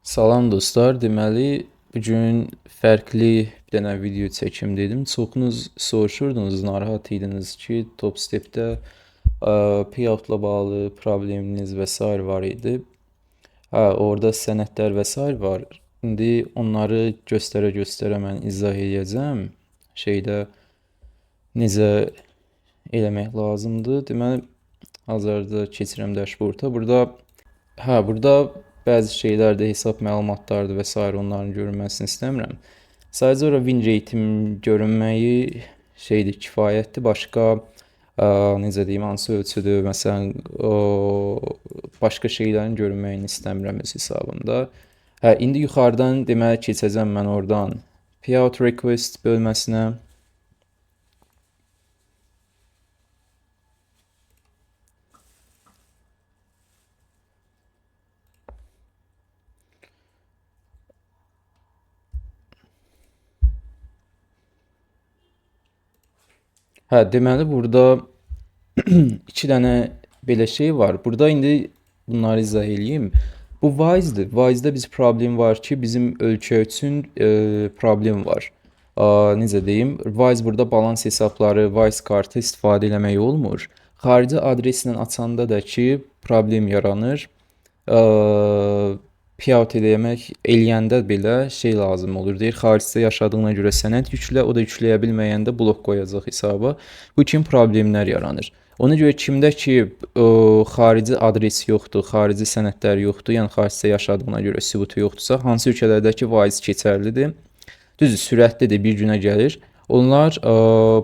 Salam dostlar, deməli bu gün fərqli bir dənə video çəkim dedim. Çoxunuz soruşurdunuz, narahat idiniz ki, Topstep-də payout-la bağlı probleminiz və sair var idi. Hə, orada sənədlər və sair var. İndi onları göstərə-göstərə mən izah eləyəcəm. Şeydə necə eləmək lazımdır. Deməli, hazırda keçirəm dashboard-a. Burada bəzi şeylərdə hesab məlumatlardır və sair, onların görünməsini istəmirəm. Sadəcə ora win rate-im görünməyi şeydir, kifayətdir. Başqa necə deyim, hansı ölçüdür, məsələn, başqa şeylərin görünməyini istəmirəm öz hesabımda. Hə, indi yuxarıdan deməli keçəcəm mən oradan payout request bölməsinə. Hə, deməli burada iki dənə belə şey var. Burada indi bunları izah eləyim. Bu Wise-dir. Wise-da biz problem var ki, bizim ölkə üçün problem var. Necə deyim? Wise burada balans hesabları, Wise kartı istifadə eləmək olmur. Xarici adreslə açanda da ki, problem yaranır. Payout eləyəndə belə şey lazım olur. Deyir, xaricdə yaşadığına görə sənəd yüklə, o da yükləyə bilməyəndə blok qoyacaq hesaba. Bu kimi problemlər yaranır. Ona görə kimdə ki xarici adres yoxdur, xarici sənədlər yoxdur, yəni xaricdə yaşadığına görə sübutu yoxdursa, hansı ölkələrdəki Wise keçərlidir? Düzdür, sürətlidir, bir günə gəlir. Onlar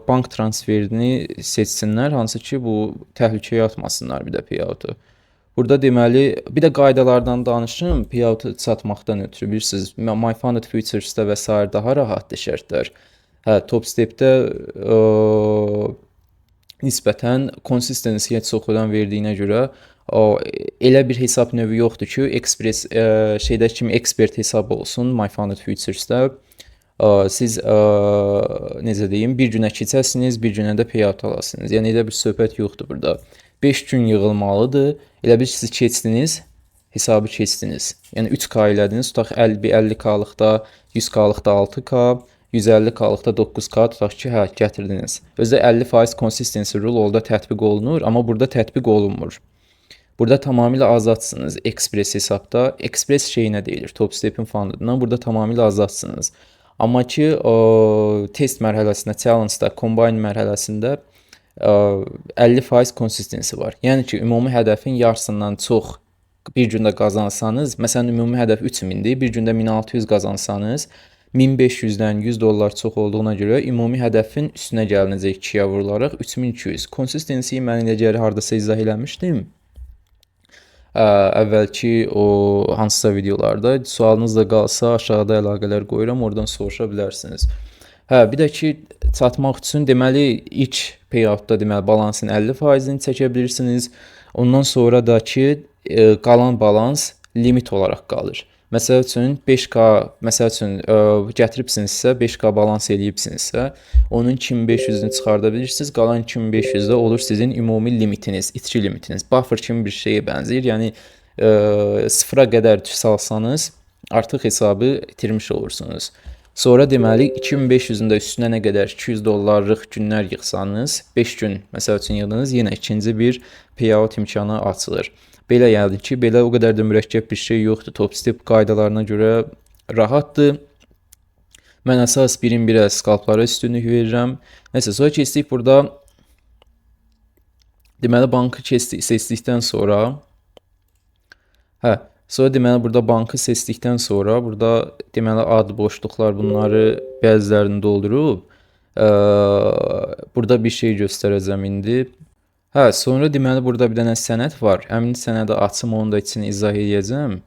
bank transferini seçsinlər, hansı ki bu təhlükəyə atmasınlar bir də payout-u. Burada deməli, bir də qaydalardan danışım, payout-u çatmaqdan ötürü. Bilirsiniz, My Funded Futures-da və sair daha rahatdır şərtlər. Hə, Topstep-də nisbətən consistency-yə çox önem verdiyinə görə o elə bir hesab növü yoxdur ki, express şeydə kimi ekspert hesab olsun My Funded Futures-da. Siz necə deyim, bir günə keçəsiniz, bir günə də payout alasınız. Yəni elə bir söhbət yoxdur burada. 5 gün yığılmalıdır. Elə bil siz keçdiniz, hesabı keçdiniz. Yəni 3K elədiniz, tutaq 50K-lıqda, 100K-lıqda 6K, 150K-lıqda 9K tutaq ki, hə, gətirdiniz. Özdə 50% consistency rule orada tətbiq olunur, amma burada tətbiq olunmur. Burada tamamilə azadsınız Express hesabda. Express şeyinə deyilir, Topstep-in fundedından. Burada tamamilə azadsınız. Amma ki, test mərhələsində, challenge-da, combine mərhələsində 50% consistency var. Yəni ki, ümumi hədəfin yarısından çox bir gündə qazansanız, məsələn, ümumi hədəf 3000-dir, bir gündə 1600 qazansanız, 1500-dən 100 dollar çox olduğuna görə ümumi hədəfin üstünə gəlinəcək 2-yə vurularaq 3200. Consistency-yi mən elə hardasa izah eləmişdim. Əvvəlki o hansısa videolarda. Sualınız da qalsa aşağıda əlaqələr qoyuram, oradan soruşa bilərsiniz. Hə, bir də ki, çatmaq üçün deməli ilk payout-da deməli balansın 50%-ni çəkə bilirsiniz. Ondan sonra da ki, qalan balans limit olaraq qalır. Məsəl üçün 5K, məsəl üçün gətiribsinizsə, 5K balans eləyibsinizsə, onun 2500-ünü çıxarda bilirsiniz. Qalan 2500 də olur sizin ümumi limitiniz, itki limitiniz. Buffer kimi bir şeyə bənzəyir. Yəni sıfıra qədər salsanız, artıq hesabı itirmiş olursunuz. Sonra deməli 2500-ün də üstünə nə qədər 200 dollarlıq günlər yığsanız, 5 gün məsəl üçün yığdınız, yenə ikinci bir payout imkanı açılır. Belə gəldi ki, belə o qədər də mürəkkəb bir şey yoxdur. Topstep qaydalarına görə rahatdır. Mən əsas birin birə skalplara üstünlük verirəm. Nəsə, sonra keçdik burada. Deməli bankı keçdik, seçdikdən sonra, hə, sonra deməli burada bankı seçdikdən sonra burada deməli ad boşluqlar, bunları bəzilərini doldurub burada bir şey göstərəcəm indi. Hə, sonra deməli burada bir dənə sənəd var. Həmin sənədi açım, onun da içini izah eləyəcəm.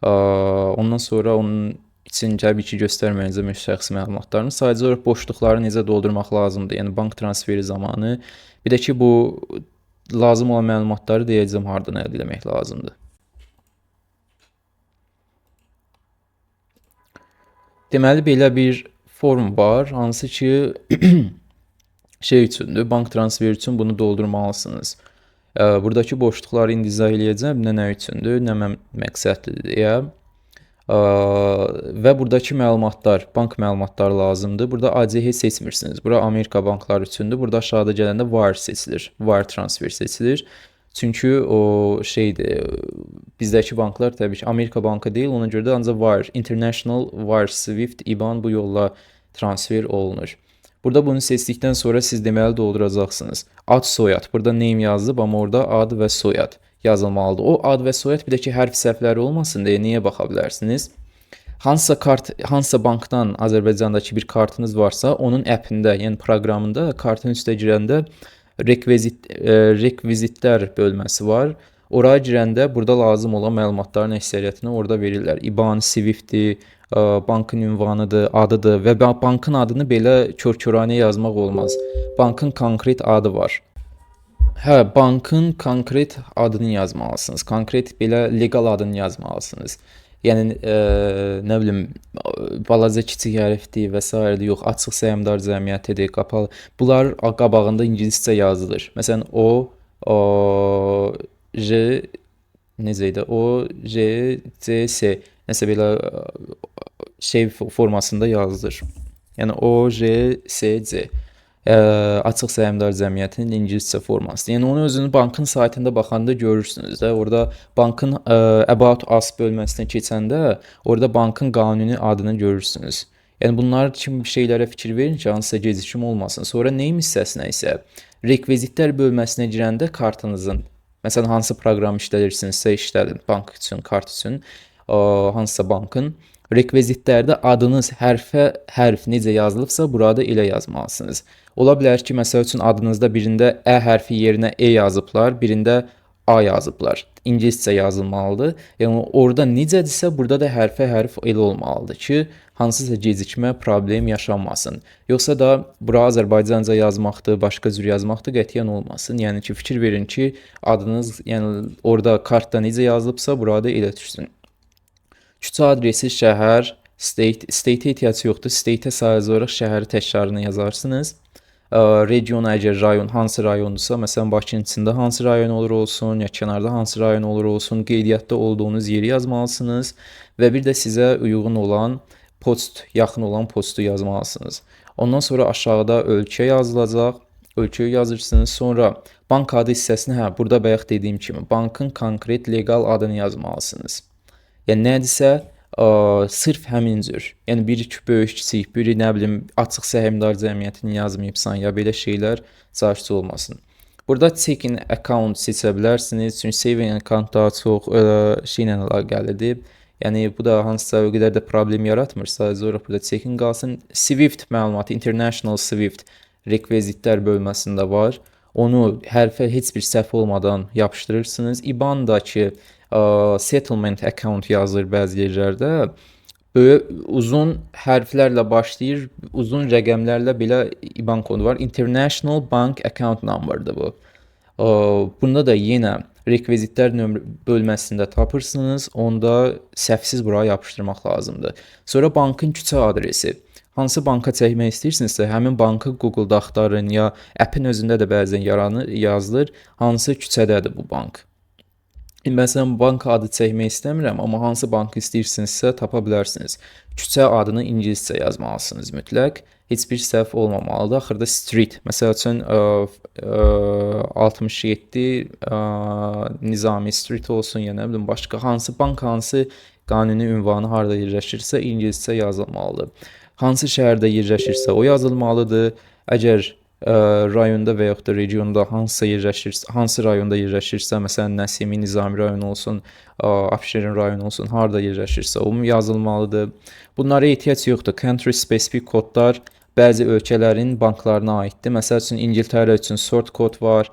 Ondan sonra onun için təbii ki göstərməyəcəm öz şəxsi məlumatlarını. Sadəcə olaraq boşluqları necə doldurmaq lazımdır. Yəni bank transferi zamanı. Bir də ki bu lazım olan məlumatları deyəcəm hardan əldə eləmək lazımdır. Deməli belə bir form var, hansı ki şey üçündür, bank transferi üçün bunu doldurmalısınız. Buradakı boşluqları indi izah eləyəcəm, nə nə üçündür, nə məqsədlidir deyə. Və buradakı məlumatlar, bank məlumatları lazımdır. Burada ACH seçmirsiniz. Bura Amerika bankları üçündür. Burada aşağıda gələndə wire seçilir. Wire transfer seçilir. Çünki o şeydir, bizdəki banklar təbii ki, Amerika bankı deyil, ona görə də ancaq wire, International Wire Swift IBAN bu yolla transfer olunur. Burada bunu seçdikdən sonra siz deməli dolduracaqsınız. Ad, soyad. Burada name yazılıb, amma orada ad və soyad yazılmalıdır. O ad və soyad bir də ki, hərf səhvləri olmasın deyə nəyə baxa bilərsiniz? Hansısa kart, hansısa bankdan Azərbaycandakı bir kartınız varsa, onun app'ində, yəni proqramında kartın üstə girəndə rekvizitlər bölməsi var. Oraya girəndə burada lazım olan məlumatların əksəriyyətini orada verirlər. IBAN, SWIFT-i, bankın ünvanıdır, adıdır və bankın adını belə kör-köranə yazmaq olmaz. Bankın konkret adı var. Hə, bankın konkret adını yazmalısınız. Konkret belə legal adını yazmalısınız. Yəni nə bilim, balaca kiçik hərfdir və sairədir, yox, açıq səhmdar cəmiyyətidir, qapalı. Bunlar qabağında ingiliscə yazılır. Məsələn, O, O, J necə idi? O, J, C, S nəsə belə şey formasında yazılır. Yəni O, J, S, C. Açıq səhmdar cəmiyyətinin ingiliscə formasıdır. Yəni onu özünüz bankın saytında baxanda görürsünüz də. Orada bankın About Us bölməsinə keçəndə orada bankın qanuni adını görürsünüz. Yəni bunlar kimi şeylərə fikir verin ki, hansısa gecikmə olmasın. Sonra name hissəsinə isə rekvizitlər bölməsinə girəndə kartınızın, məsələn, hansı proqram işlədirsinizsə işlədin, bank üçün, kart üçün, hansısa bankın rekvizitlərdə adınız hərfə hərf necə yazılıbsa, burada elə yazmalısınız. Ola bilər ki, məsəl üçün adınızda birində ə hərfi yerinə e yazıblar, birində a yazıblar. İngiliscə yazılmalıdır. Yəni orada necədirsə, burada da hərfə hərf elə olmalıdır ki, hansısa gecikmə, problem yaşanmasın. Yoxsa da bura Azərbaycanca yazmaqdır, başqa cür yazmaqdır, qətiyyən olmasın. Yəni ki, fikir verin ki, adınız, yəni orada kartda necə yazılıbsa, burada elə düşsün. Küçə adresi, şəhər, state, state-ə ehtiyac yoxdur. State-ə sadəcə olaraq şəhəri təkrarını yazarsınız. Region əgər rayon hansı rayondursa, məsələn Bakının içində hansı rayon olur olsun, ya kənarda hansı rayon olur olsun, qeydiyyatda olduğunuz yeri yazmalısınız və bir də sizə uyğun olan post, yaxın olan postu yazmalısınız. Ondan sonra aşağıda ölkə yazılacaq. Ölkəyi yazırsınız. Sonra bank adı hissəsini, hə, burada bayaq dediyim kimi bankın konkret legal adını yazmalısınız. Yəni nədirsə, sırf həmin cür. Yəni biri böyük, kiçik, biri nə bilim açıq səhmdar cəmiyyətini yazmayıbsan ya belə şeylər carçı olmasın. Burada checking account seçə bilərsiniz. Çünki saving account daha çox şeylə əlaqəlidir. Yəni bu da hansısa o qədər də problem yaratmır. Sadəcə olaraq burada checking qalsın. SWIFT məlumatı, International SWIFT rekvizitlər bölməsində var. Onu hərfə heç bir səhv olmadan yapışdırırsınız. IBAN-dakı settlement account yazılır bəzi yerlərdə. Böyük uzun hərflərlə başlayır, uzun rəqəmlərlə belə IBAN kodu var. International Bank Account Number-dır bu. Bunda da yenə rekvizitlər bölməsində tapırsınız. Onda səhvsiz bura yapışdırmaq lazımdır. Sonra bankın küçə adresi. Hansı banka çəkmək istəyirsinizsə, həmin bankı Google-da axtarın ya app'in özündə də bəzən yaranır, yazılır, hansı küçədədir bu bank. İndi məsələn banka adı çəkmək istəmirəm, amma hansı bankı istəyirsinizsə tapa bilərsiniz. Küçə adını ingiliscə yazmalısınız mütləq. Heç bir səhv olmamalıdır. Axırda street, məsəl üçün 67 Nizami Street olsun ya nə bilim başqa hansı bank hansı qanuni ünvanı harda yerləşirsə ingiliscə yazılmalıdır. Hansı şəhərdə yerləşirsə o yazılmalıdır. Əgər rayonda və yaxud da regionda hansısa yerləşirsə, hansı rayonda yerləşirsə, məsələn Nəsimi, Nizami rayonu olsun, Abşeron rayonu olsun, harda yerləşirsə o yazılmalıdır. Bunlara ehtiyac yoxdur. Country specific kodlar bəzi ölkələrin banklarına aiddir. Məsəl üçün İngiltərə üçün sort code var,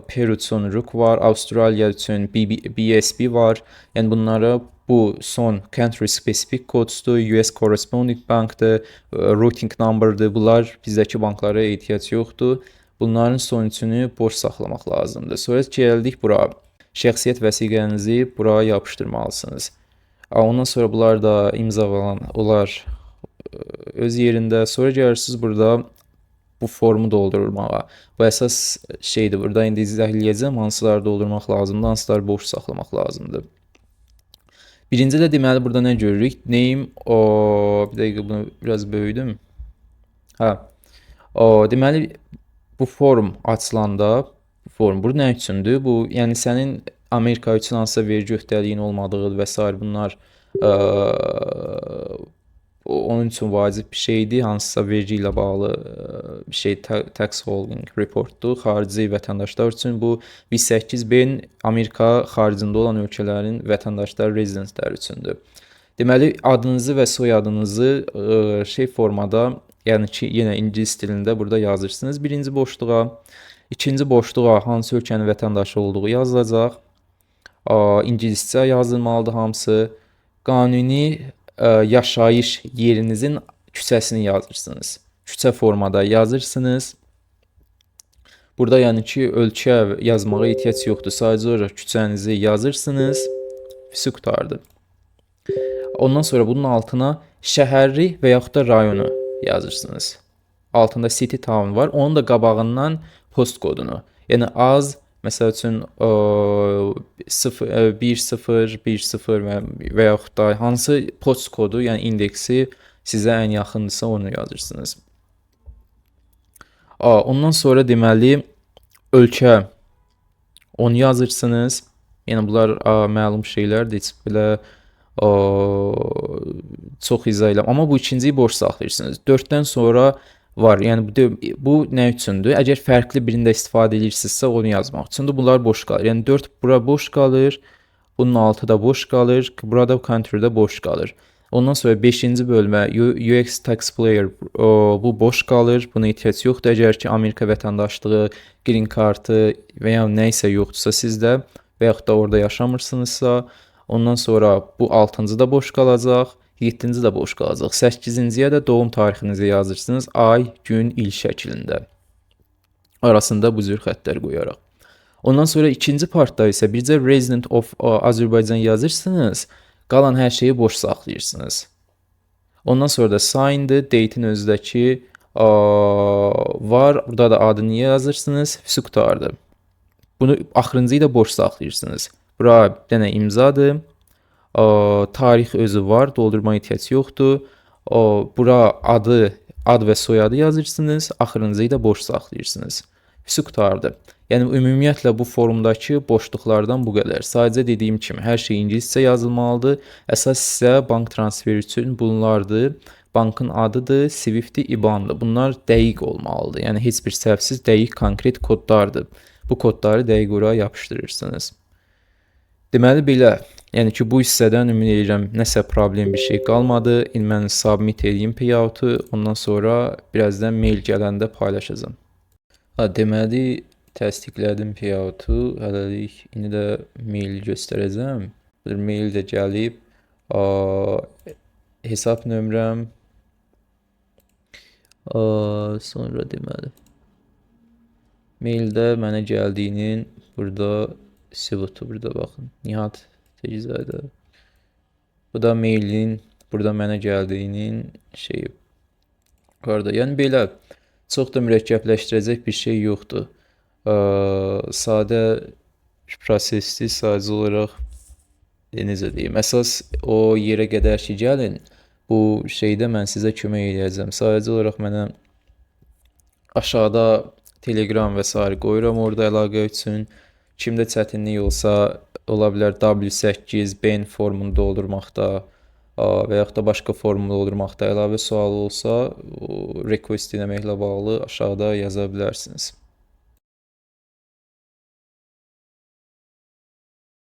Peru üçün RUC var, Avstraliya üçün BSB var. Yəni bunlara bu son country specific codes'dur, US corresponding bankdır, routing number'dır. Bunlar bizdəki banklara ehtiyac yoxdur. Bunların son üçünü boş saxlamaq lazımdır. Sonra gəldik bura. Şəxsiyyət vəsiqənizi bura yapışdırmalısınız. Ondan sonra bunlar da imza falan onlar öz yerində. Sonra gəlirsiniz burada bu formu doldurmağa. Bu əsas şeydir. Burada indi izah eləyəcəm hansıları doldurmaq lazımdır, hansıları boş saxlamaq lazımdır. Birinci də deməli burada nə görürük? Name, o, bir dəqiqə, bunu biraz böyüdüm. Hə. O, deməli bu form açılanda, bu form bu nə üçündür? Bu, yəni sənin Amerika üçün hansısa vergi öhdəliyin olmadığı və sair, bunlar onun üçün vacib bir şeydir. Hansısa vergi ilə bağlı bir şey, tax holding reportdur. Xarici vətəndaşlar üçün bu V8 Ben Amerika xaricində olan ölkələrin vətəndaşları, rezidentləri üçündür. Deməli adınızı və soyadınızı şey formada, yəni ki, yenə ingilis dilində burada yazırsınız birinci boşluğa. İkinci boşluğa hansı ölkənin vətəndaşı olduğu yazılacaq. İngiliscə yazılmalıdır hamısı. Qanuni yaşayış yerinizin küçəsini yazırsınız. Küçə formada yazırsınız. Burada yəni ki, ölkə yazmağa ehtiyac yoxdur. Sadəcə olaraq küçənizi yazırsınız. Vsi, qurtardı. Ondan sonra bunun altına şəhəri və yaxud da rayonu yazırsınız. Altında city, town var. Onun da qabağından post kodunu. Yəni az, məsəl üçün, 0 1 0 1 0 və yaxud da hansı post kodu, yəni indeksi sizə ən yaxındırsa, onu yazırsınız. Ondan sonra deməli ölkə, onu yazırsınız. Yəni bunlar məlum şeylərdir. Heç belə çox izah eləm. Amma bu ikinciyi boş saxlayırsınız. 4-dən sonra var. Yəni bu nə üçündür? Əgər fərqli birində istifadə edirsinizsə, onu yazmaq üçündür. Bunlar boş qalır. Yəni 4 bura boş qalır. Bunun altı da boş qalır. Burada country də boş qalır. Ondan sonra 5-ci bölmə US taxpayer, bu boş qalır. Buna ehtiyac yoxdur. Əgər ki, Amerika vətəndaşlığı, green kartı və ya nə isə yoxdursa sizdə və yaxud da orada yaşamırsınızsa, ondan sonra bu 6-cı da boş qalacaq, 7-ci də boş qalacaq. 8-ciyə də doğum tarixinizi yazırsınız, ay, gün, il şəklində. Arasında bu cür xəttlər qoyaraq. Ondan sonra ikinci partda isə bircə resident of Azərbaycan yazırsınız. Qalan hər şeyi boş saxlayırsınız. Ondan sonra da sign'dır, date-in özündəki var. Burada da adını yazırsınız. Vsi, qurtardı. Bunu axırıncıyı da boş saxlayırsınız. Bura bir dənə imzadır. Tarix özü var, doldurmaya ehtiyac yoxdur. Bura adı, ad və soyadı yazırsınız. Axırıncıyı da boş saxlayırsınız. Vsi, qurtardı. Yəni ümumiyyətlə bu formdakı boşluqlardan bu qədər. Sadəcə dediyim kimi hər şey ingiliscə yazılmalıdır. Əsas isə bank transferi üçün bunlardır. Bankın adıdır, SWIFT-dir, IBAN-dır. Bunlar dəqiq olmalıdır. Yəni heç bir səhvsiz, dəqiq, konkret kodlardır. Bu kodları dəqiq ora yapışdırırsınız. Deməli belə. Yəni ki, bu hissədən ümid edirəm nəsə problem, bir şey qalmadı. İndi mən submit edeyim payout-u. Ondan sonra birazdan mail gələndə paylaşacağam. Ha, deməli təsdiqlədim payout-u. Hələlik indi də mail göstərəcəm. Bir mail də gəlib. Hesab nömrəm. Sonra deməli maildə mənə gəldiyinin burada sübutu, burada baxın. Nihat Tekizadə. Bu da mailin burada mənə gəldiyinin şeyi orada. Yəni belə çox da mürəkkəbləşdirəcək bir şey yoxdur. Sadə prosesdir. Sadəcə olaraq necə deyim, əsas o yerə qədər ki gəlin, bu şeydə mən sizə kömək eləyəcəm. Sadəcə olaraq mənə aşağıda Telegram və sair qoyuram orada əlaqə üçün. Kimdə çətinlik olsa, ola bilər W8 BEN formunu doldurmaqda və yaxud da başqa formu doldurmaqda əlavə sual olsa, o request eləməklə bağlı aşağıda yaza bilərsiniz.